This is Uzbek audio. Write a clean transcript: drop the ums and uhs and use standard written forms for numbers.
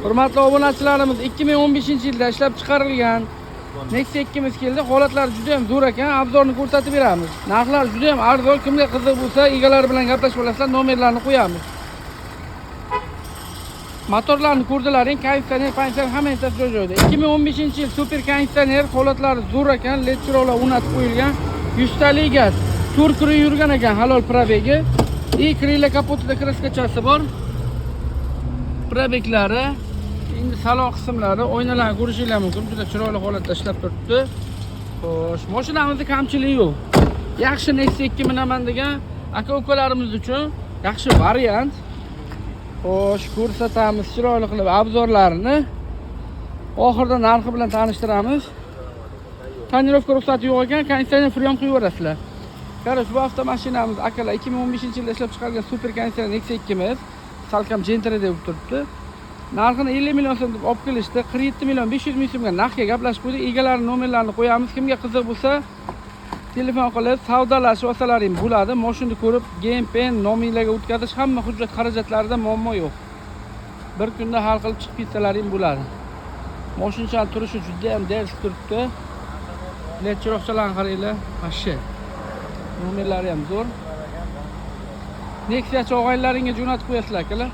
Hurmatli obunachilarimiz, 2015-yilda ishlab chiqarilgan Nexia 2miz keldi. Holatlari juda ham zo'r ekan. Обзор ni ko'rsatib beramiz. Narxlar juda ham arzon. Kimga qiziq bo'lsa, egalari bilan gaplashib olasizlar, nomerlarni qo'yamiz. Motorlarni ko'rdilaring, konditsioner, konditsioner hammasi joy joyida. 2015-yil super konditsioner, holatlari zo'r ekan, led chiroqlar o'rnatib qo'yilgan. 100 talik gaz. 4 kun yurgan ekan halol пробег i. И крылья, kapotida краска chasi bor. Пробег lari, endi salon qismlari, oynalarni ko'rishinglar mumkin. Juda chiroyli holatda ishlab turibdi. Xo'sh, mashinamizda kamchiligi yo'q. Yaxshi Nexia 2 minaman degan aka ukalarimiz uchun yaxshi variant. Xo'sh, ko'rsatamiz chiroyli qilib обзор larini. Oxirida narxi bilan tanishtiramiz. Тонировка ruxsati yo'q ekan, konditsioner, freon quyib yuborasizlar. Короче, bu avtomashinamiz, akalar, 2015-yilda ishlab chiqarilgan super konditsioner Nexia 2miz. Salkam Gentra deb turibdi. Narxini 50 million so'm deb olib kelishdi. 47 million 500 ming so'mga narxga gaplashib qo'ydik. Egalari nomerlarini qo'yamiz. Kimga qiziq bo'lsa, telefon qilib savdolashib olsalaring bo'ladi. Mashinani ko'rib, GMPN nominglarga o'tkazish, hamma hujjat xarajatlarida muammo yo'q. Bir kunda hal qilib chiqib ketsalaring bo'ladi. Mashinchani turishi juda ham дерзкий turibdi. Led chiroqchalarni qaranglar, вообще. Nomerlari ham zo'r. Nexiachi og'aynilaringga jo'natib qo'yasizlar, akalar.